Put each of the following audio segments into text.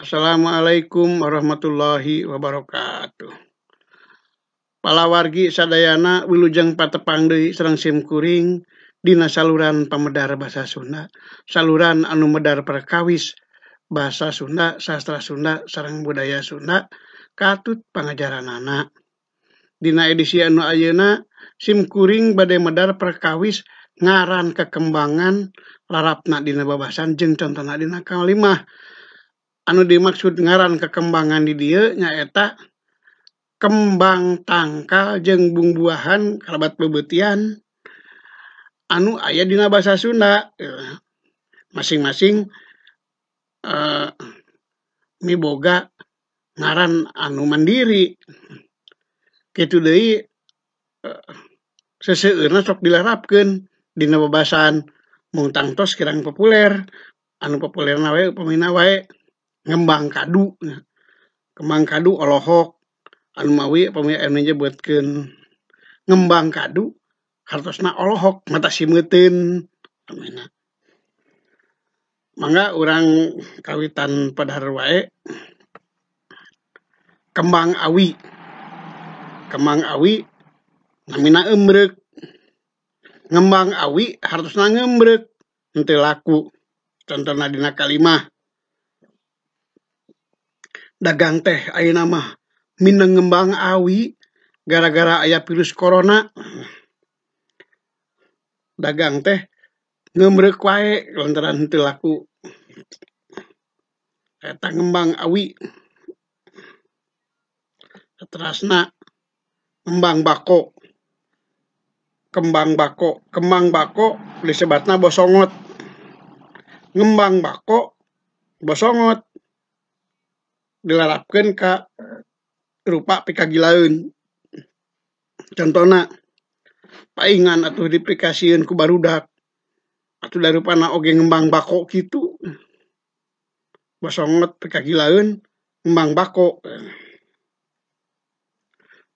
Assalamualaikum warahmatullahi wabarakatuh. Palawargi sadayana wilujeng patepang deui sareng sim kuring dina saluran pamedar basa Sunda, saluran anu medar perkawis bahasa Sunda, sastra Sunda sareng budaya Sunda katut pangajaranana. Dina edisi anu ayeuna sim kuring bade medar perkawis ngaran kekembangan larapna dina babasan jeung contona dina kalimah. Anu dimaksud ngaran kekembangan di dieu nyaeta kembang tangkal jeung bungbuahan kalabat beubeutian anu aya dina basa Sunda. Masing-masing miboga ngaran anu mandiri. Kitu deui seseueurna sok dilarapkeun dina babasan mung tangtos kirang populer. Anu populerna we upamina wae ngembang kadu. Kembang kadu olohok anu mawi upami anu nyebutkeun ngembang kadu hartosna olohok mata simeuteun. Amina. Mangga urang kawitan padahar wae. Kembang awi. Kembang awi namina eumreuk. Ngembang awi hartosna ngeumreuk henteu laku. Contona dina kalimah dagang teh ayeuna mah mineng ngembang awi gara-gara aya virus corona. Dagang teh ngeumreuk wae lantaran henteu laku. Eta ngembang awi. Saterasna ngembang bako. Kembang bako, kembang bako disebatna bosongot. Ngembang bako bosongot dilarapkeun ka rupa pikagilaeun. Contona paingan atuh dipikasieun ku barudak atuh darupana oge ngembang bako kitu. Bosongot pikagilaeun ngembang bako.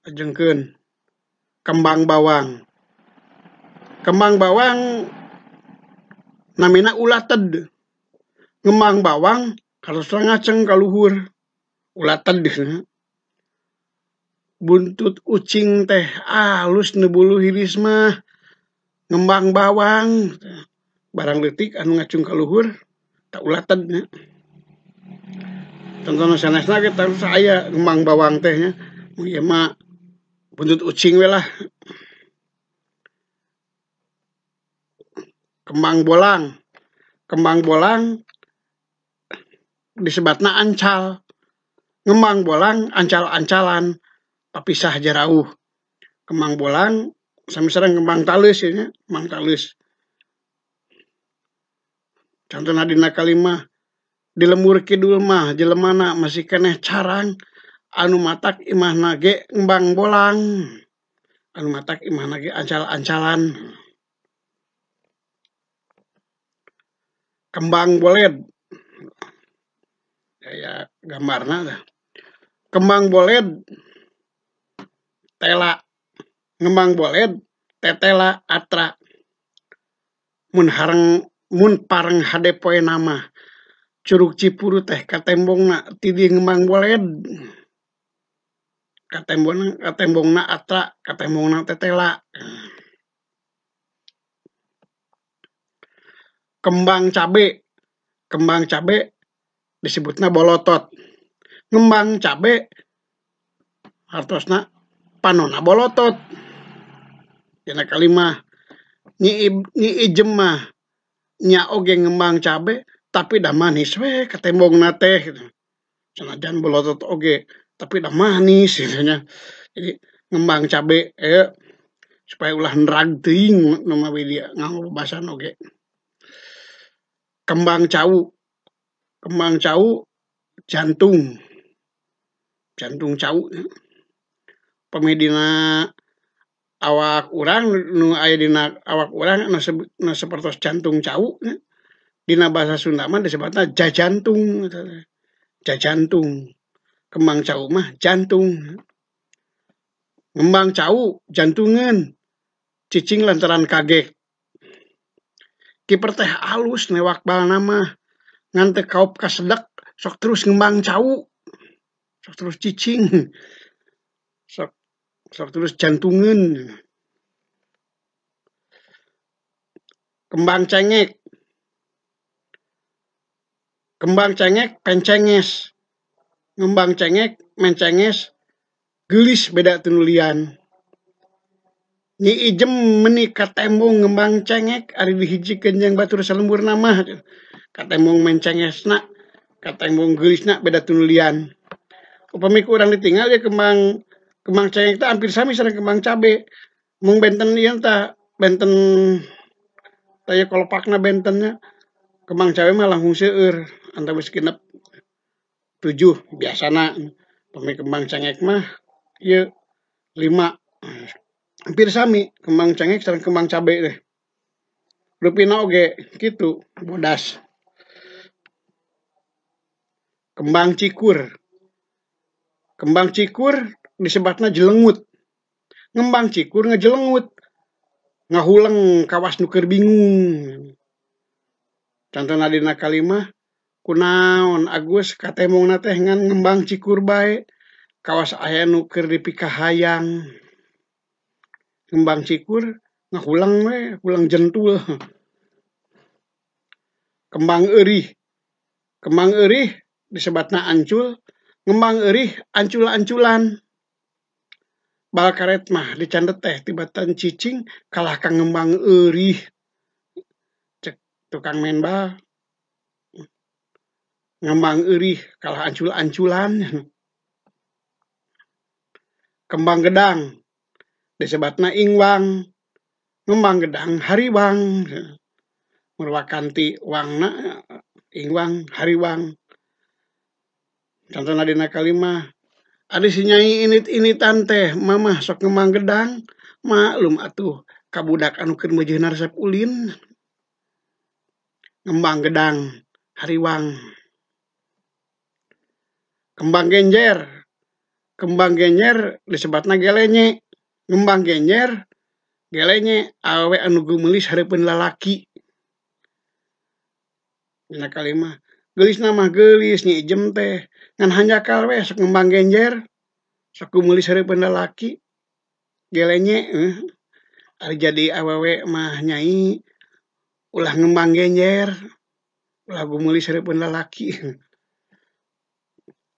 Ajengkeun kembang bawang. Kembang bawang namina ulated. Ngembang bawang harusna ngaceng ka luhur. Ulated. Buntut ucing teh alus nu bulu hiris mah ngembang bawang. Barang leutik anu ngacung ka luhur tak ulated nya. Contohna sanesna ge tarus aya ngembang bawang teh nya. Mun ieu mah buntut ucing we lah. Kembang bolang. Kembang bolang disebatna ancal. Ngembang bolang ancal-ancalan papisah jarauh. Kembang bolang sami sareng kembang taleus nya, kembang taleus. Contona dina kalimah di lembur kidul mah jelemana masih keneh carang anu matak imahna ge ngembang bolang. Anu matak imahna ge ancal-ancalan. Kembang boled. Kayak gambarna tah. Kembang boled tela. Ngembang boled tetela atra. Mun hareng mun pareng hade poe nama Curug Cipuru teh katembongna ti di ngembang boled. Katembongna katembongna atra, katembongna tetela. Kembang cabe. Kembang cabe disebutna bolotot. Ngembang cabe hartosna panona bolotot. Dina kalimah nyi ijem mah nya oge ngembang cabe tapi dah manis we katembongna teh gitu. Sanajan bolotot oge tapi dah manis gitu nya. Jadi ngembang cabe supaya ulah nerag teuing nu mawi dia nganggo babasan oge. Kembang cau. Kembang cau jantung. Jantung cau. Pami dina awak urang nu aya dina awak urang nu sapertos jantung cau nya. Dina bahasa Sunda mah disebutna jajantung. Jajantung. Kembang cau mah jantung. Ngembang cau jantungan. Cicing lantaran kaget. Kiper teh alus newak balna mah ngan teu kaop kasedek Sok terus ngembang cau, sok terus cicing, sok terus jantungan. Kembang cengek, kembang cengek pencenges, ngembang cengek mencenges, geulis beda tenulian. Nyi Ijem meuni katembong ngembang cengek ari dihijikeun jeung batur salemburna mah. Katembong mencengesna, katembong geulisna beda tunulian. Upami ku urang ditinggal ya kembang cengek teh hampir sami sareng kembang cabe. Mung benten ieu tah, benten tah kolopakna bentennya. Kembang cabe mah langkung seueur, antawis genep 7 biasana. Upami kembang cengek mah ieu 5. Hampir sami kembang cengek sareng kembang cabe teh. Rupina oge kitu bodas. Kembang cikur. Kembang cikur disebatna jelengut. Ngembang cikur ngejelengut. Ngahuleng kawas nu keur bingung. Contona dina kalimah kunaon Agus katemongna teh ngan ngembang cikur bae kawas aya nu keur dipikahayang. Ngembang cikur ngahuleng we, hulang jentul. Kembang eurih. Kembang eurih disebatna ancul, ngembang eurih ancul-anculan. Bal karet mah dicandet teh tibatan cicing kalah ka ngembang eurih. Cek tukang main bal. Ngembang eurih kalah ancul-anculan. Kembang gedang disebatna ingwang, ngembang gedang hariwang. Murwakanti wangna ingwang hariwang. Contohna dina kalimah ari si nyai init-initan teh mamah sok ngembang gedang, maklum atuh ka budak anu keur meujeuhna resep ulin. Ngembang gedang hariwang. Kembang genjer. Kembang genjer disebatna gelenye. Ngembang genjer gelenye awewe anu geumelis hareupeun lalaki. Dina kalimah geulisna mah geulis Nyi Ijem teh ngan hanjakal we sok ngembang genjer sok geumelis hareupeun lalaki gelenye. Ari jadi awewe mah nyai ulah ngembang genjer ulah geumelis hareupeun lalaki.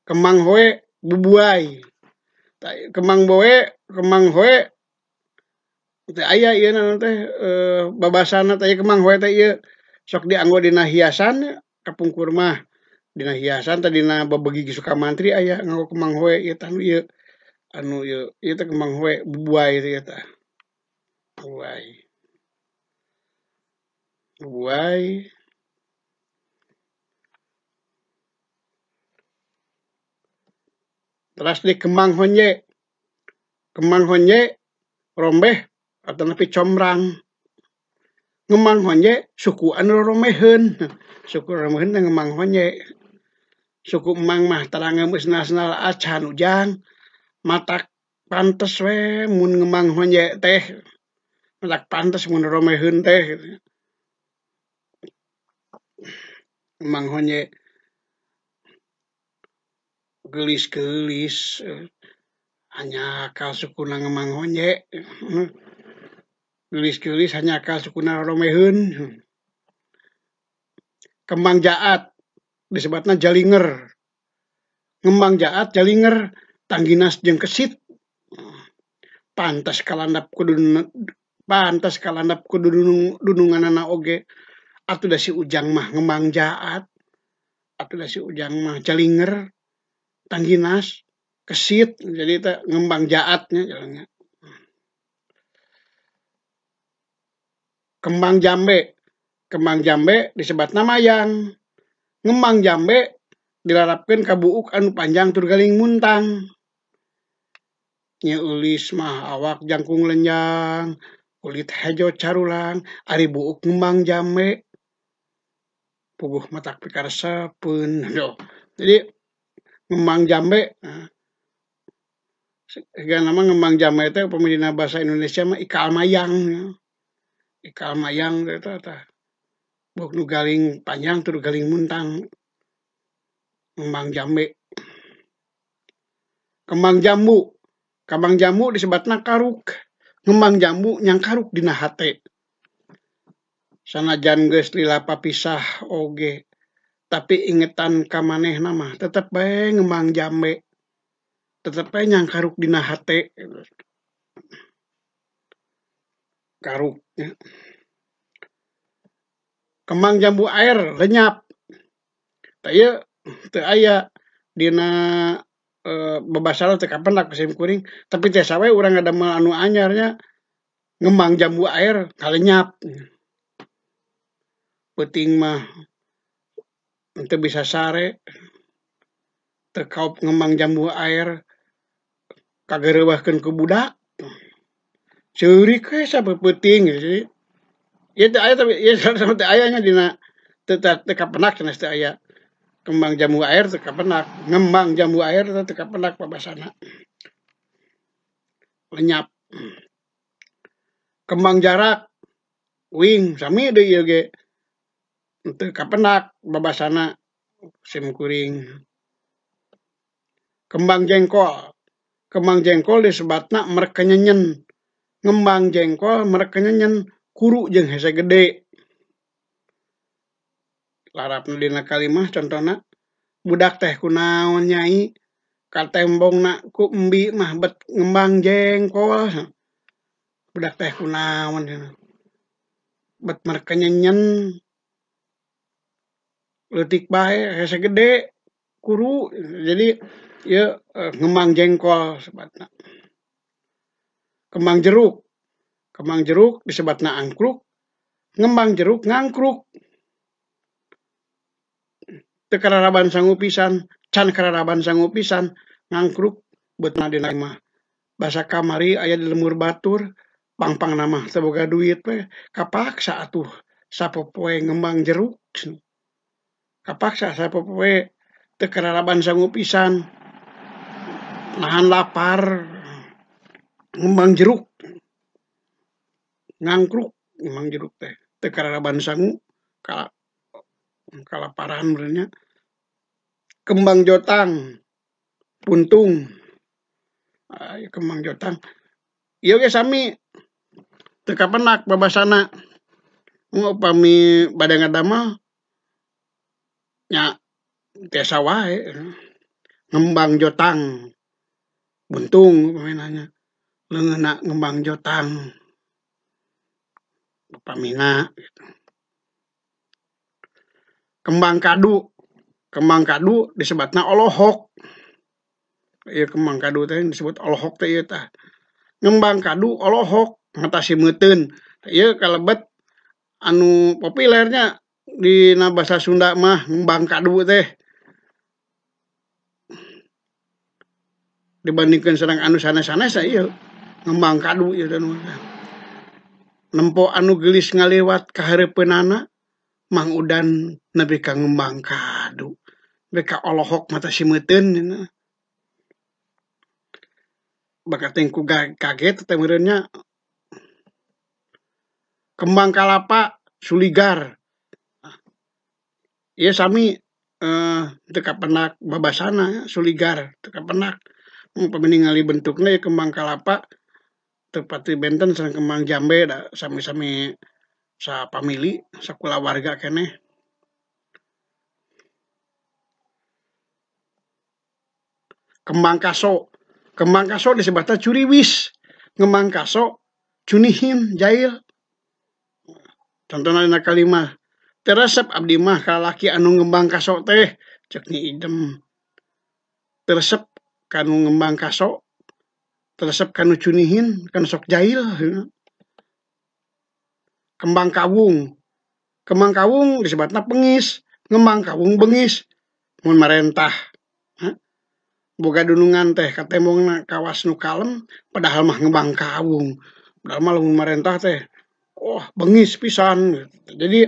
Kembang hoe bubuai. Kembang boe, kembang hoe teh aya ieu na teh babasana teh kembang hoe teh ieu sok dianggo dina hiasan kapungkur mah. Dina hiasan teh dina babegi Sukamantri aya nganggo kembang hoe ieu tah ieu anu ieu ieu teh kembang hoe bubuai teh ieu tah. Bubuai. Bubuai. Teras di kembang honje. Kembang honje rombeh atanapi combrang. Ngembang honje suku anu romeheun. Suku romeheun teh ngembang honje. Suku emang mah tarang geus nasional acan ujang. Matak pantes we mun ngembang honje teh. Matak pantes mun romeheun teh. Ngembang honje geulis-geulis hanya akal sukuna ngembang honje. Geulis-geulis hanya akal sukuna romeheun. Kembang jaat disebatna jalinger. Ngembang jaat jalinger tangginas jeung kesit. Pantas kalandap kudu dununganana oge. Atuh da si Ujang mah ngembang jaat. Atuh da si Ujang mah jalinger. Tangginas kesit, jadi teh ngembang jaatnya jalannya. Kembang jambe. Kembang jambe disebatna mayang. Ngembang jambe dilarapkeun ka buuk anu panjang tur galing muntang. Nya eulis mah awak jangkung lenjang, kulit hejo carulang, ari buuk ngembang jambe. Puguh matak pikaresepeun. Jadi ngembang jambe, siga nama ngembang jambe teh upami dina bahasa Indonesia mah ikal mayang. Ikal mayang teh tah. Buuk nu galing panjang tur galing muntang. Ngembang jambe. Kembang jambu. Kembang jambu disebatna karuk. Ngembang jambu nyangkaruk dina hate. Sanajan geus lila papisah oge, tapi ingetan ka manehna mah tetep bae ngembang jambe. Tetep bae nyangkaruk dina hate. Karuk nya. Kembang jambu air lenyap. Tah ieu teu aya dina babasana teu kapendak ku sim kuring, tapi tiasa we urang ngadamel anu anyar nya ngembang jambu air kalenyap. Peuting mah teu bisa sare, teu kaop ngembang jambu air kagereuwahkeun ku budak. Ceurik we sapeuting jadi ieu teu aya tapi ieu teu aya nya dina teu kapendak cenah teu aya. Kembang jambu air teu kapendak, ngembang jambu air teu kapendak pabasana. Lenyap. Kembang jarak wing sami deui ieu ge teu kapendak babasana sim kuring. Kembang jengkol. Kembang jengkol disebatna merkenyenyen. Ngembang jengkol merkenyenyen kuru jeung hese gede. Larapna dina kalimah contona budak teh kunaon nyai katembongna ku embi mah bet ngembang jengkol. Budak teh kunaon bet merkenyenyen leutik bae hese gede kuru. Jadi ieu ngembang jengkol sebatna. Kembang jeruk. Kembang jeruk disebatna angkruk. Ngembang jeruk ngangkruk. Teu kararaban sangu pisan, can kararaban sangu pisan, ngangkruk beutna dina imah. Basa kamari aya di lemur batur, pangpangna mah teu boga duit we, kapaksa atuh sapopoe ngembang jeruk. Kapaksa sapopoe teu kararaban sangu pisan, nahan lapar ngembang jeruk. Ngangkruk ngembang jeruk teh teu kararaban sangu kalaparan benernya. Kembang jotang puntung. Kembang jotang ieu ge sami teu kapenak babasana. Upami bade ngadamel nya tiasa wae ngembang jotang buntung upamina nya. Leungeunna ngembang jotang upamina gitu. Kembang kadu. Kembang kadu disebatna olohok. Ieu kembang kadu teh disebut olohok teh ieu tah. Ngembang kadu olohok ngatasi meuteun. Ieu kalebet anu populernya dina basa Sunda mah ngembang kadu teh. Dibandingkeun sareng anu sanes-sanes ieu ngembang kadu ieu teh. Nempo anu geulis ngaliwat ka hareupeunana Mang Udan nepi ka ngembang kadu. Nepi ka olohok mata si meuteun cenah. Bakat teh ku kaget teh meureun nya. Kembang kalapa suligar. Ieu sami teu kapenak babasana suligar teu kapenak. Upami ningali bentukna ieu kembang kalapa teu pati benten sareng kembang jambe da sami-sami sapamili sakulawarga keneh. Kembang kaso. Kembang kaso disebatna curiwis. Ngembang kaso cunihin jail. Contohna dina kalimah teu resep abdi mah ka lalaki anu ngembang kaso teh ceuk Nyi Idem. Teu resep kanu ngembang kaso, teu resep kanu cunihin, kanu sok jail. Kembang kawung. Kembang kawung disebatna pengis, ngembang kawung bengis mun marentah. Boga dunungan teh katembongna kawas nu kalem padahal mah ngembang kawung. Padahal mah lamun marentah teh oh bengis pisan. Jadi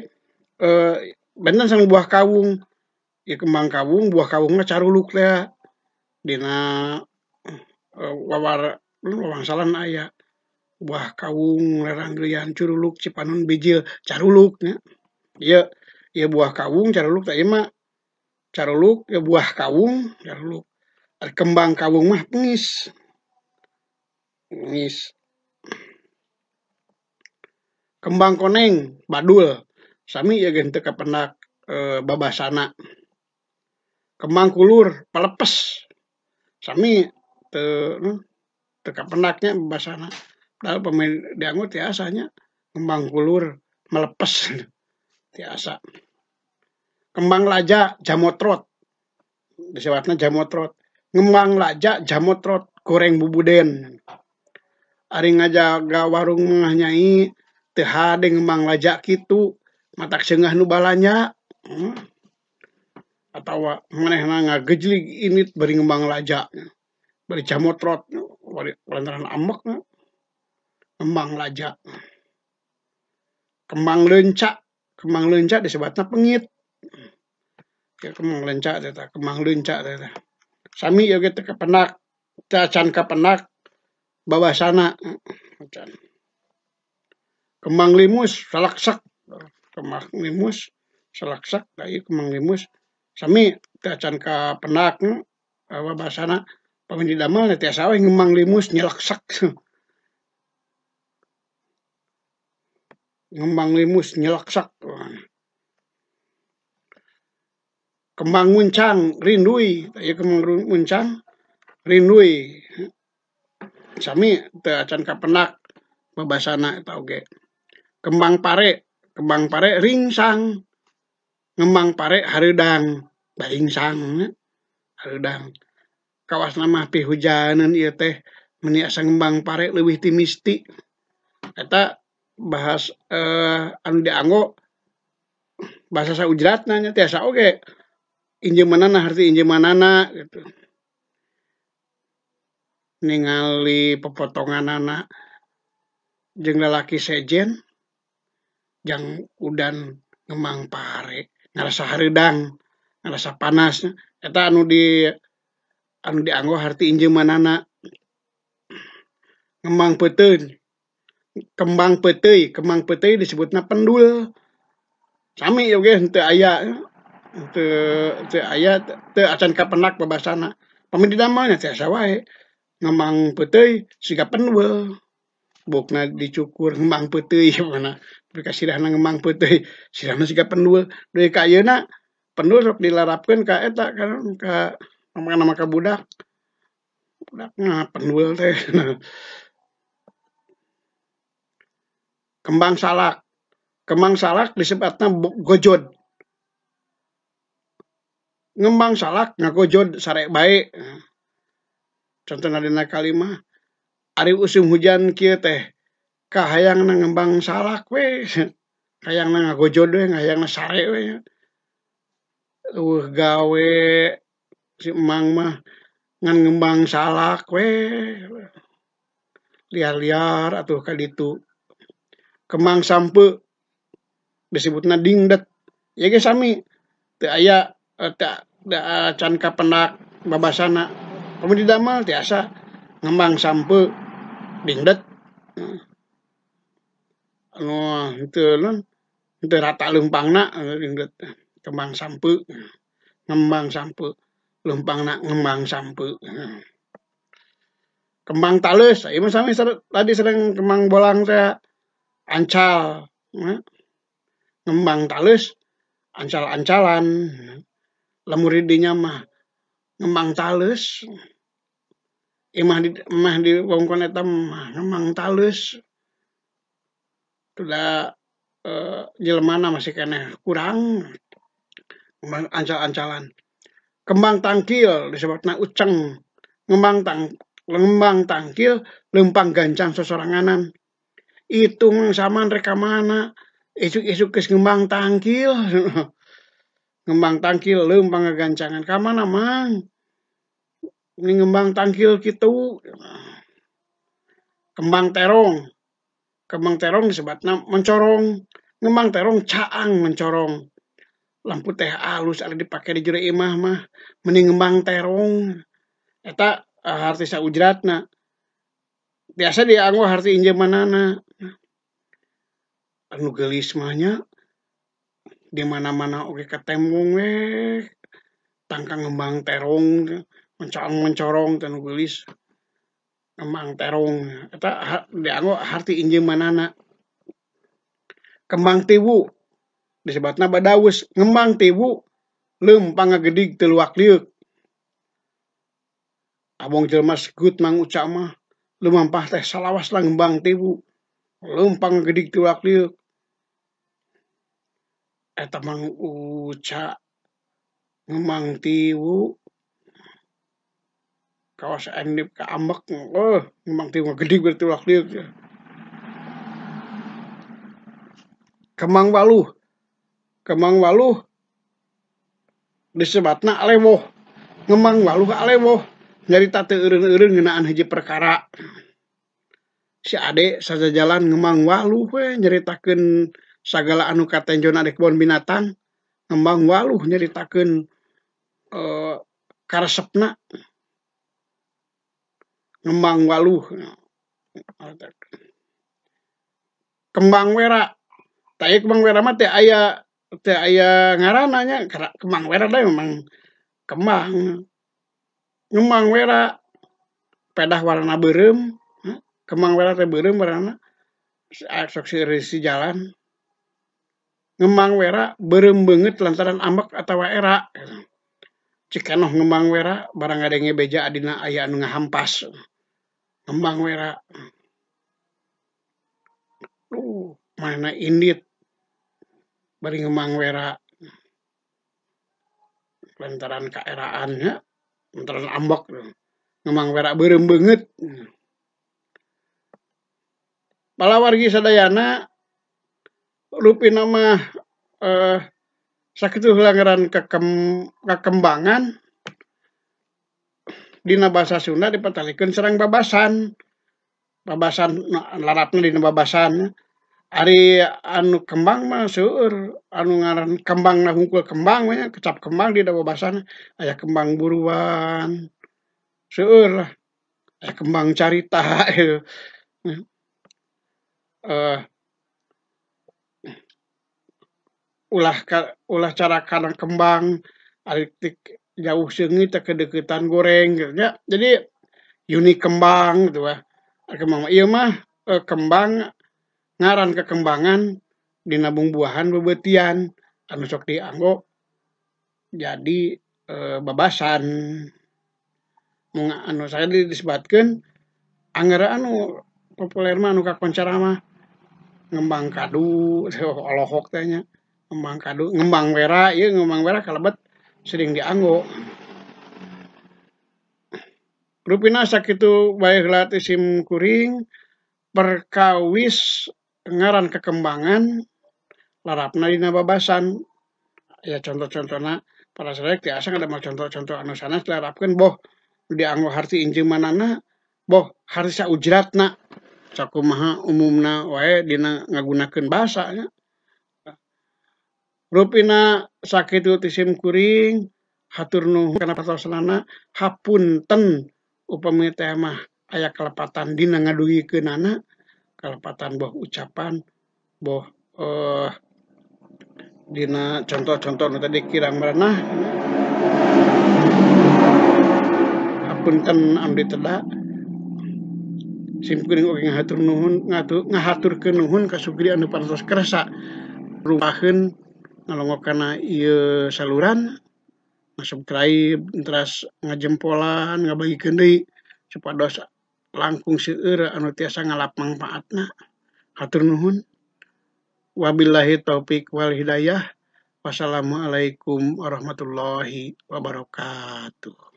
benten sareng buah kawung. Ieu kembang kawung, buah kawungna caruluk teh dina wawar wawangsalan aya. Buah kawung reranggeyan curuluk cipanon bijil caruluk nya. Ieu ieu buah kawung caruluk teh ieu mah Caruluk ya buah kawung caruluk. Ari kembang kawung mah pengis. Pengis. Kembang koneng badul sami ieu ge henteu kapendak babasana. Kembang kulur palepes sami teu kapendak nya babasana. Padahal pami dianggo tiasa nya kembang kulur melepes tiasa. Kembang laja jamotrot disebutna jamotrot. Ngembang laja jamotrot goreng bubuden. Ari ngajaga warung mah nyai teu hade ngembang laja kitu matak seungah nu balanja. Atawa manehna ngagejlig init bari ngembang laja bari jamotrot bari lantaran ambek ngembang laja. Kembang leunca, kembang leunca disebutna pengit. Ya, kembang leunca teh, kembang leunca teh. Sami ieu ge teu kapendak, teu acan kapendak babasana. Kembang limus salaksak, kembang limus salaksak, da ieu kembang limus sami teu acan kapendak babasana. Pami didamel tiasa we ngembang limus nyeleksak. Ngembang limus nyeleksak. Kembang muncang rindui, ieu kembang muncang rindui. Sami teu acan kapendak babasana eta oge. Kembang pare ringsang. Ngembang pare hareudang, baringsang hareudang. Kawasna mah pihujaneun ieu teh meuni asa ngembang pare leuwih ti misti. Eta bahas anu dianggo bahasa saujratna nya tiasa oge. Injeumanana harti injeumanana gitu. Ningali popotonganana jeung lalaki sejen jang udan ngembang pare ngarasa hareudang ngarasa panas eta anu dianggo harti injeumanana. Ngembang peuteun, kembang peuteuy, kembang peuteuy disebutna pendul. Sami ieu ge henteu aya teu aya teu acan kapendak babasana. Pami didamel nya tiasa wae ngembang peuteuy siga pendul. Bokna dicukur ngembang peuteuy mana tapi kasirahna ngembang peuteuy sirahna siga pendul. Deui ka ayeuna pendul sok dilarapkeun ka eta ka nama ka budak. Budak mah pendul teh. Kembang salak. Kembang salak disebutna gojod. Ngembang salak ngagojod sare bae. Contohna dina kalimah ari usum hujan kieu teh kahayangna ngembang salak we, hayangna ngagojod we, hayangna sare we. Eueuh gawe si emang mah ngan ngembang salak we. Liar-liar atuh ka ditu. Kembang sampe disebutna dingdet. Ieu ge sami teu aya teu acan kapendak babasana. Pami didamel tiasa ngembang sampe dingdet. Anu henteu naon henteu rata leumpangna dingdet. Kembang sampe ngembang sampe leumpangna ngembang sampe. Kembang taleus ieu mah sami tadi sareng kembang bolang teh ancal. Ngembang taleus ancal-ancalan. Lamun di dinya mah ngembang taleus. Imah di wewengkon eta mah ngembang taleus. Tuda jelemana masih keneh kurang ngembang ancal-ancalan. Kembang tangkil disebutna uceng. Ngembang tangkil leumpang gancang sosoranganan. Itu mah saman rek ka mana isuk-isuk geus ngembang tangkil. Ngembang tangkil leumpang gagancangan ka mana mang? Ini ngembang tangkil kitu. Kembang terong. Kembang terong disebutna mencorong. Ngembang terong caang mencorong. Lampu teh alus ari dipake di jero imah mah mending ngembang terong. Eta harti saujratna. Biasa dianggo harti injeumanana. Anu geulis mah nya di mana-mana oge katembong we. Tangkang ngembang terong mencorong teh nu geulis. Ngembang terong eta dianggo harti injeumanana. Kembang tiwu disebatna badawus, ngembang tiwu leumpang ngagedig teu luak lieuk. Abong jelema segut Mang Uca mah lumampah teh salawas lah ngembang tiwu leumpang ngagedig teu luak lieuk. Eta Mang Uca ngembang tiwu kawas endip ka ambek, ngembang tiwu ngagedig berarti luak lieuk. Kembang waluh, kembang waluh disebatna alewoh, ngembang waluh alewoh nyarita teu eureun-eureun ngeunaan hiji perkara. Si ade sajajalan ngembang waluh we nyaritakeun sagala anu katenjona di kebon binatang. Ngembang waluh nyaritakeun karesepna. Ngembang waluh. Kembang wera. Tah ieu kembang wera mah teu aya ngaranna nya, kembang wera teh memang kembang. Ngembang wera pedah warna beureum, kembang wera teh beureum warnana. Sok seueur si jalan. Ngembang wera beureum beungeut lantaran ambek atawa era. Cikenoh ngembang wera barang ngadenge beja adina aya anu ngahampas. Ngembang wera. Duh, mana indit bari ngembang wera. Lantaran kaeraan nya, lantaran ambek. Ngembang wera beureum beungeut. Palawargi sadayana rupina mah sakitu heula ngaran kakembangan dina basa Sunda dipatalikeun sareng babasan. Babasan larapna dina babasan. Ari anu kembang mah seueur anu ngaran kembangna hungkul kembang we nya, kecap kembang dina babasan aya kembang buruan. Seueur lah. Aya kembang carita. Ulah cara kana kembang ari jauh seungit teh kedeuketan goreng gitu nya. Jadi unik kembang gitu wah. Kembang ieu mah kembang ngaran kekembangan dina bungbuahan bebeutian anu sok dianggo jadi babasan. Mung anu saya disebatkeun angger anu populer mah anu kakoncara mah ngembang kadu, olohok teh nya. Ngembang kadu, ngembang wera, ieu ngembang wera kalebet sering dianggo. Rupina sakitu bae heula teh sim kuring perkawis ngaran kekembangan larapna dina babasan. Ya contoh-contohna para sadaya tiasa ngadamel contoh-contoh anu sanes dilarapkeun boh dianggo harti injeumanana boh harti saujratna sakumaha umumna wae dina ngagunakeun basa nya. Rupina sakitu ti sim kuring hatur nuhun kana patarosanana, hapunten upami teh mah aya kalepatan dina ngadugikeunana, kalepatan boh ucapan boh dina contoh-contoh nu tadi kirang merenah. Hapunten anu diteda. Sim kuring oge ngahatur nuhun, ngahaturkeun nuhun ka sugri anu parantos kersa rupaheun ngalongok kana ieu saluran, ngasubscribe, teras ngajempolan, ngabagikeun deui supados langkung seueur anu tiasa ngalap mangpaatna. Hatur nuhun. Wabillahi taufik wal hidayah. Wassalamualaikum warahmatullahi wabarakatuh.